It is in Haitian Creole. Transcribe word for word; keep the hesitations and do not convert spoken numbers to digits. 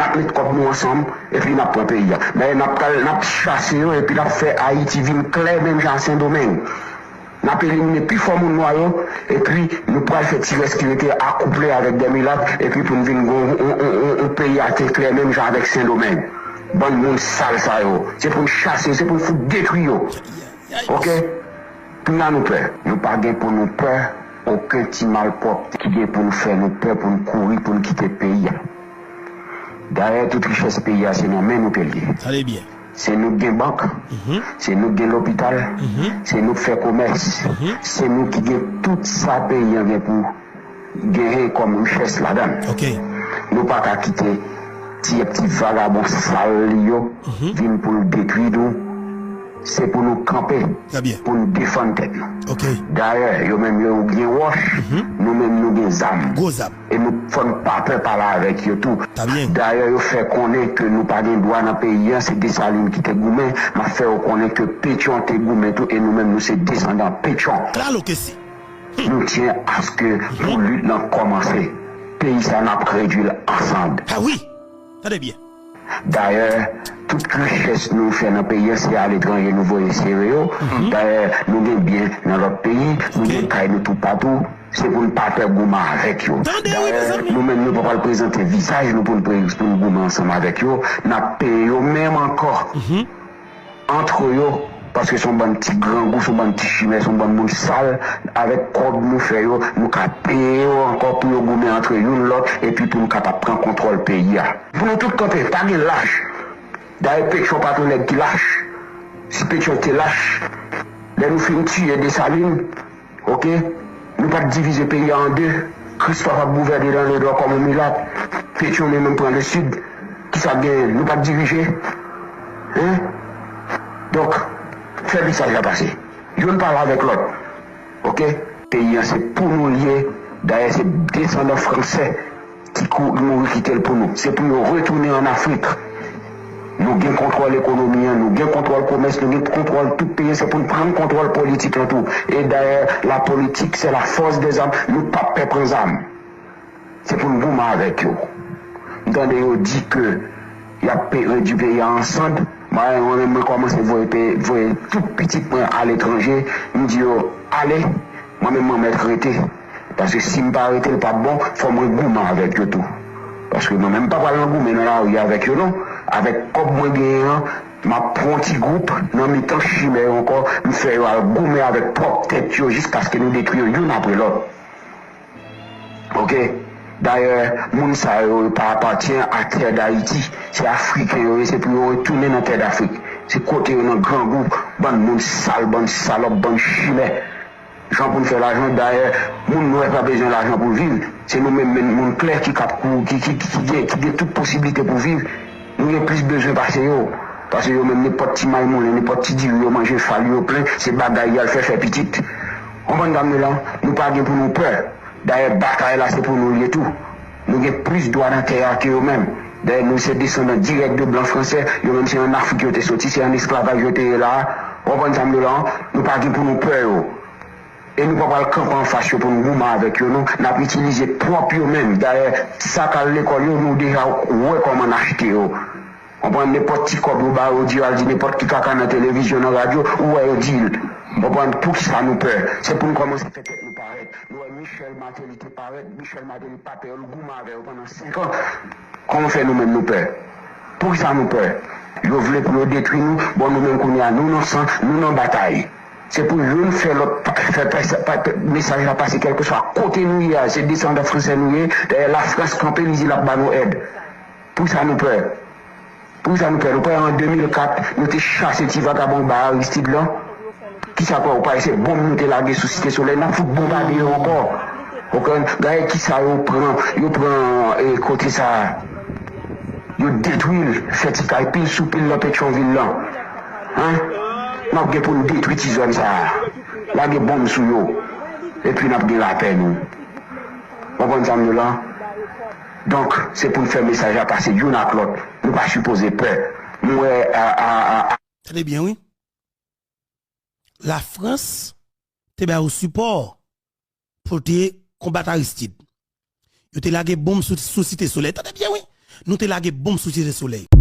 N ap met kòb nou ansanm, epi n ap pran peyi a. Dayè, n ap pral, n ap chase yo, epi n ap fè Ayiti vin klè menm jan a Sendomeng. N ap elimine pi fò moun nwa yo, epi nou pral fè ti rès ki rete akouple avèk dè milat, epi pou n vin gon yon, yon, yon, yon peyi a te klè menm jan avèk Sendomeng. Bann moun sal sa yo. Se pou n chase yo, se pou n fout detwi yo. Oke? Kounya nou pè. Nou pa gen pou nou pè okenn ti malpwòpte ki gen pou nou fè nou pè pou n kouri, pou n kite peyi a. Dayè, tout richès peyi a, se nan men nou ke l ye. Tande byen. Se nou k gen bank, se nou k gen lopital, se nou k fè komès, se nou ki gen tout sa peyi an gen pou genyen kòm richès ladan l. Nou pa ka kite ti, ti vagabon sal li yo vin pou l detwi nou. Se pou nou kanpe, pou n defann tèt nou. Dayè, yo menm yo gen wòch, nou menm nou gen zam. E nou fò n pa pè pale avèk yo tou. Dayè, yo fè konnen ke nou pa gen dwa nan peyi an, se Desalin ki te goumen. M ap fè yo konnen ke Petyon te goumen tou, e nou menm nou se desandan Petyon. Nou tyen aske pou lit lan kòmanse. Peyi sa n ap redwi l an sann. Dayè, tout richès nou fè nan peyi an, se aletranje nou voye sere yo. Dayè, nou gen byen nan lòt peyi, nou gen kay nou toupatou. Se pou n pa pè goumen avèk yo. Dayè, nou menm nou pa pral prezante vizaj nou pou n pre- pou n goumen ansanm avèk yo. N ap peye yo menm ankò. Antre yo, paske se yon bann ti grangou, se yon bann ti chimè, se yon bann moun sal. Avèk kòb nou fè yo, nou ka peye yo ankò pou yo goumen antre youn lòt, epi pou nou kapab pran kontwòl peyi a. Pou nou tout kanpe, pa gen lach. Dayè, Petyon pa t yon nèg ki lach. Si Petyon te lach, lè nou fin tiye Desalin, oke, nou pa t divize peyi a an de. Kristòf ap gouvène nan Ledò kòm yon milat. Petyon li menm pran Lesid. Kisa k genyen? Nou pa t dirije. Hein? Donk, fè mesaj la pase. Youn pale avèk lòt. Oke? Peyi an se pou nou l ye. Dayè, se desandan fransè ki kou- mouri kite l pou nou. Se pou yo retounen ann Afrik. Nou gen kontwòl ekonomi an, nou gen kontwòl komès, nou gen kontwòl tout peyi an. Se pou n pran kontwòl politik lan tou. E dayè, la politique, c'est la force des armes. Nou p ap pè pran zam. Se pou n goumen avèk yo. M tande yo di ke y ap pe- redwi peyi a an sann. Mwen, mwen menm, mwen kòmanse voye pe- voye tout pitit mwen aletranje. M di yo, ale, mwen menm, mwen mèt rete. Paske si m pa rete, l p ap bon, fò mwen goumen avèk yo tou. Paske mwen menm, m pa pral nan goumen nan lari avèk yo, non. Avèk kòb mwen genyen an, m ap pran yon ti gwoup nan mitan chimè yo ankò, m fè yo al goumen avèk pwòp tèt yo jiskaske nou detwi yo youn apre lòt. Oke? Dayè, moun sa yo, yo pa apatyen a tè Dayiti. Se Afriken yo ye, se pou yo retounen nan tè Dafrik. Se kote yo nan grangou, bann moun sal, bann salòp, bann chimè. Jan pou n fè lajan, dayè, moun nwè pa bezwen lajan pou l viv. Se nou menm, menm moun klè ki kap kou-, ki, ki, ki, ki gen, ki gen tout posiblite pou viv. Nou gen plis bezwen pase yo. Pase yo menm, nenpòt ti maymoulen, nenpòt ti diri yo manje fal yo plen, se bagay y al fè, fè pitit. Konprann sa m di w la? Nou pa gen pou nou pè. Dayè, batay la se pou nou l ye tou. Nou gen plis dwa nan tè a ke yo menm. Dayè, nou se desandan dirèk de blan fransè, yo menm se ann Afrik yo te soti, se ann esklavaj yo te ye la a. Ou konprann sa m di w la? Nou pa gen pou nou pè yo. E nou pa pral kanpe anfas yo pou n goumen avèk yo, non. N ap itilize pwòp yo menm. Dayè, sa k al lekòl yo, nou deja wè kòman n achte yo. Konprann, nenpòt ti kòb yo ba yo, di yo al di nenpòt ki kaka nan televizyon, nan radyo, ou wè yo di l. Konprann, poukisa nou pè? Se pou n kòmanse fè tèt nou parèt. Nou wè Michel Martelly te parèt, Michel Martelly pa pè yo, l goumen avè yo pandan senk an. Kòman fè nou menm nou pè? Poukisa nou pè? Yo vle pou yo detwi nou, bon, nou menm kounye a, nou nan san, nou nan batay. Se pou youn fè lòt pa- fè, fè, fè, fè mesaj la pase kèlkeswa kote nou ye a, se desandan fransè nou ye, dayè Lafrans kanpe, li di l ap ba nou èd. Poukisa nou pè? Poukisa nou pè? Nou pè an de mil kat, nou te chase ti vagabon ba Aristide lan. Kisa pè ou pa se bonm nou te lage sou Site Solèy, n ap fout bonbade yo ankò. Ou konprann? Gade kisa yo pran, yo pran, eh, kote sa a. Yo detwi l, fè ti kay pil sou pil nan Petyonvil lan. Hein? N ap gen pou n detwi ti zòn sa a. Lage bonm sou yo. Epi n ap gen lapè nou. Konprann sa m di w la? Donk, se pou n fè mesaj la pase youn ak lòt. Nou pa sipoze pè. Nou wè, a, a, a, a. Tande byen, wi. Lafrans te ba yo sipò pou te konbat Aristide. Yo te lage bonm sou, sou Site Solèy. Tande byen, wi. Nou te lage bonm sou Site Solèy.